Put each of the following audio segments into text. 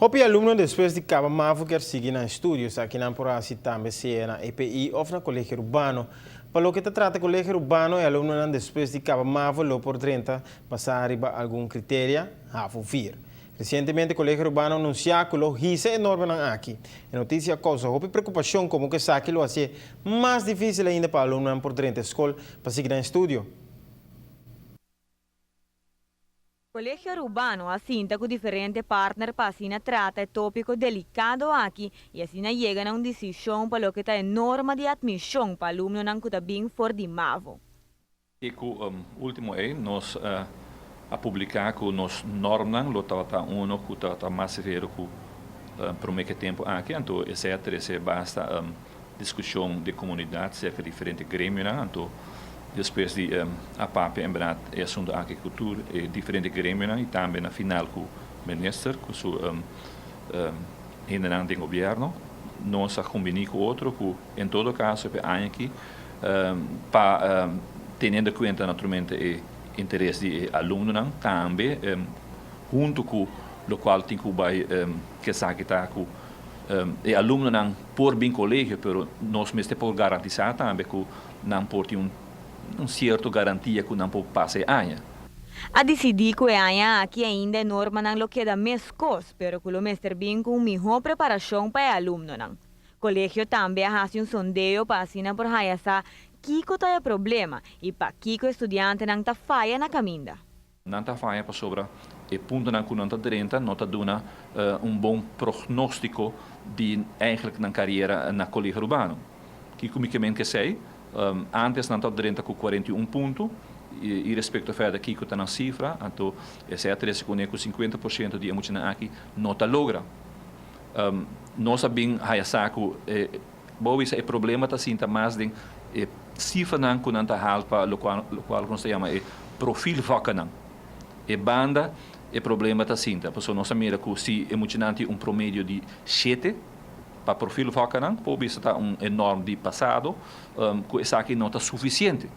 Hopi alumno despues di caba MAVO kier sigui nan estudio. Esakinan por haci tambe sea na EPI of na Colegio Arubano. Pa loke ta trata Colegio Arubano, e alumnonan despues di caba MAVO lo por drenta basa riba algun criteria, havo 4. Recientemente Colegio Arubano a anuncia cu lo hisa e normanan aki. E noticia a causa hopi preocupacion como cu esaki lo haci'e mas dificil ainda pa alumnonan por drenta e scol pa sigui nan estudio. Colegio Arubano a sinta cu diferente partner pa asina trata e topico delicado aki y asina yega na un decision pa loke ta e norma di admision pa alumnonan cu ta bin for di MAVO. E cu ultimo ey nos a publica cu nos normnan lo tabata uno cu tabata mas severo cu prome cu e tempo aki, anto esey a trece basta discusion den comunidad cerca diferente gremionan, anto despues di a papia en berdad e asunto aki cu tur e diferente gremionan y tambe na final cu minister cu su hendenan den gobierno nos a cumbini cu otro cu en todo caso p'e aña aki pa teniendo cuenta naturalmente e interes di e alumnonan tambe hunto cu locual tin cu bay esaki ta cu e alumnonan por bin colegio pero nos mester por garantisa tambe cu nan por tin un cierto garantia cu nan por pasa e aña. A dicidi cu e aña aki ainda e normanan lo keda mescos, pero cu lo mester bin cu un miho preparacion pa e alumnonan. Colegio tambe a haci un sondeo pa asina por haya sa kico ta e problema y pakico e studiantenan ta faya na caminda. Nan ta faya pasobra e puntonan ku nan ta drenta no ta duna un bon prognóstiko di eigenlijk nan kariera na Kolegio Arubano. Kiko mi ke men kesei? Antes nan ta drenta ku 41 punto i respekto verder kiko ta nan sifra, anto esei a trese kuné ku 50% di e muchanan aki no ta logra. Nos a bin haya sa ku e bo bisa e problema ta sinta mas den e sifranan ku nan ta haal pa lokual lokual ku nos ta yama e profielvakkennan. E banda e problema ta sinta pasobra nos a mira ku si e muchanan tin un promedio di shete pa profielvakkennan por bisa ta un e norm di pasado ku esaki no ta sufisiente.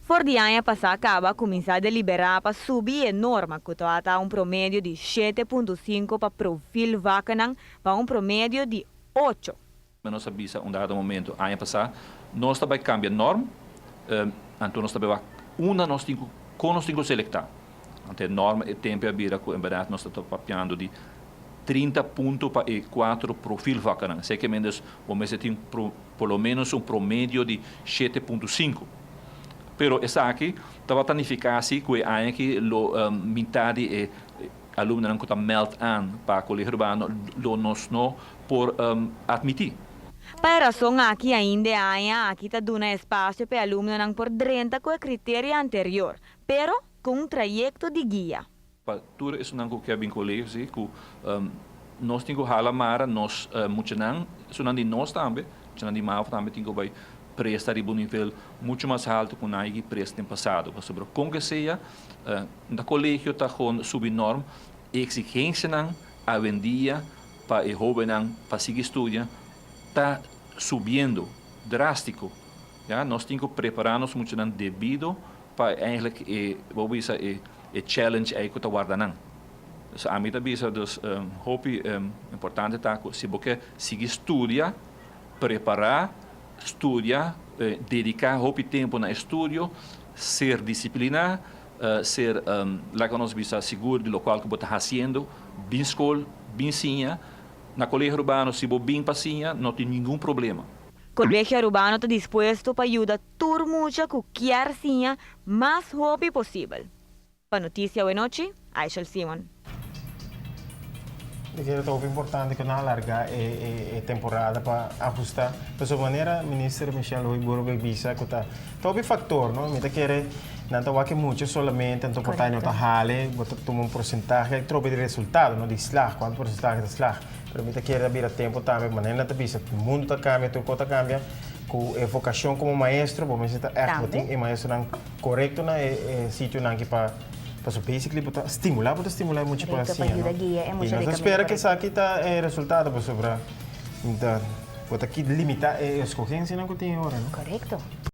For di aña pasá kaba a kuminsá deliberá pa subi e norma ku ta un promedio di 7.5 pa profielvakkennan pa un promedio di 8. Nos a bisa un dado momento aña pasá nos ta bai kambia norm, anto nos ta bai wak unda nos tin ku kon nos tin ku selektá. Anto e norm e tempu a bira ku en bèrdat nos ta papiando di 30 punto pa e kuater profielvakkennan. Esei ke men dus bo mester tin por lo menos un promedio di 7.5. Pero esaki tabata nifiká si ku e aña aki lo mitá di e alumnonan ku ta meld aan pa Kolegio Arubano lo nos no por admití. Pa e rason aki ainda e aña aki ta duna espasio pa e alumnonan por drenta ku e kriterio anterior, pero ku un trayekto di guia. Pa tur esunnan ku ke bin kolegio si ku nos tin ku hala mara nos muchanan, esunnan di nos tambe, muchanan di MAVO tambe tin ku bai presta riba un nivel mucho mas haltu ku nan a yegi presta den pasado. Pasobra kon ke sea na kolegio ta kon subi norm e eksigensianan awendia pa e hobennan pa sigui studia ta subiendo drástiko. Ya, nos tin ku prepará nos muchanan debido pa eigenlijk e, bo bisa e e challenge ei ku ta warda nan. Dus ami ta bisa dus hopi importante ta ku si bo ke sigui studia, prepará, studia, dediká hopi tempu na e studio, ser disipliná, ser laga nos bisa sigur di lokual ku bo ta hasiendo, bin skol, bin siña. Na Kolegio Arubano si bo bin pa siña no tin ningun problema. Kolegio Arubano ta dispuesto pa yuda tur mucha ku kier siña mas hopi posibel. Pa Noticia Awe Nochi, Aishel Simon. Mi kere ta hopi importante ku nan alargá e temporada pa ahustá. Pasobra manera Minister Michelle Hooyboer a bisa ku ta hopi faktor, no? Mi ta kere nan ta wak e mucha solamente, anto por ta no ta hale, bo ta tuma un porsentahe trobe di resultado, no? Di slag, kuantu porsentahe ta slag. Pero mi ta kere ta bira tempu tambe, manera nan ta bisa, mundu ta kambia, tur kos ta kambia, ku e vokashon komo maestro bo mester ta ègt, bo tin e maestronan korekto na e sitionan ki pa. Paso basically bo ta stimula, bo ta stimula e mucha pa Correcto, pa siña, no? yuda guia e I mucha nos di ta caminda spera ku correcto. esaki ta e resultado pasobra ta bo ta limita e escogencianan ku tin e ora, no? Correcto.